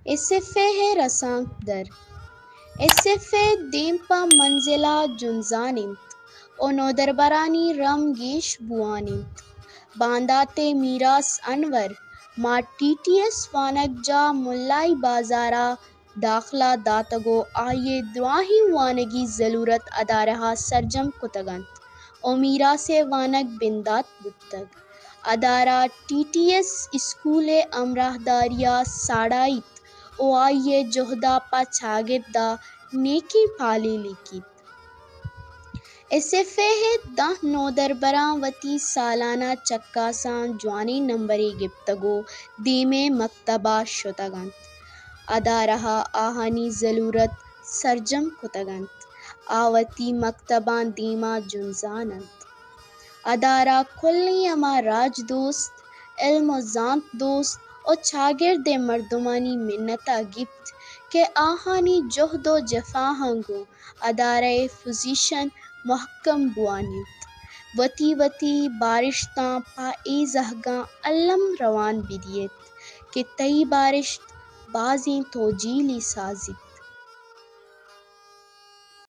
S F A ءِ رسانکدر۔ S F A them پہ منزل ءَ جنزان اِنت ءُ نودربرانی رم گیش بوان اِنت۔ باندات ءِ میراث انور ماں ٹی ٹی ایس وانگجاہ ملائی بازار ءَ داخلہ داتگ ءُ آئی ءِ دراہیں وانگی زلورت ادارہ ءَ سرجم کتگ اَنت ءُ میراث ءِ وانگ بندات بوتگ۔ ادارہ ٹی ٹی ایس اسکول ءِ ہمراہداری ءَ ساڑایت ءُ آئی ءِ جہد ءَ پہ چاگرد ءَ نیکیں پالے لیکیت۔ ایس ایف اے ءِ دہ نودربراں وتی سالانہ چکاساں جوانیں نمبرے گپتگ ءُ دیم ءِ مکتب ءَ شتگ اَنت۔ ادارہ ءَ آہانی زلورت سرجم کتگ اَنت۔ آ وتی مکتباں دیم ءَ جنزان اَنت۔ ادارہ کلیں ہما راج دوست، علم ءُ زانت دوست ءُ چاگرد ءِ مردمانی منت ءَ گپت کہ آہانی جہد ءُ جفاہاں گوں ادارہ ءِ پوزیشن مہکم بوان اِنت۔ وتی وتی بارشتاں پہ اے زہگاں الم روان بدیت کہ تئی بارشت بازیں توجیلے سازیت۔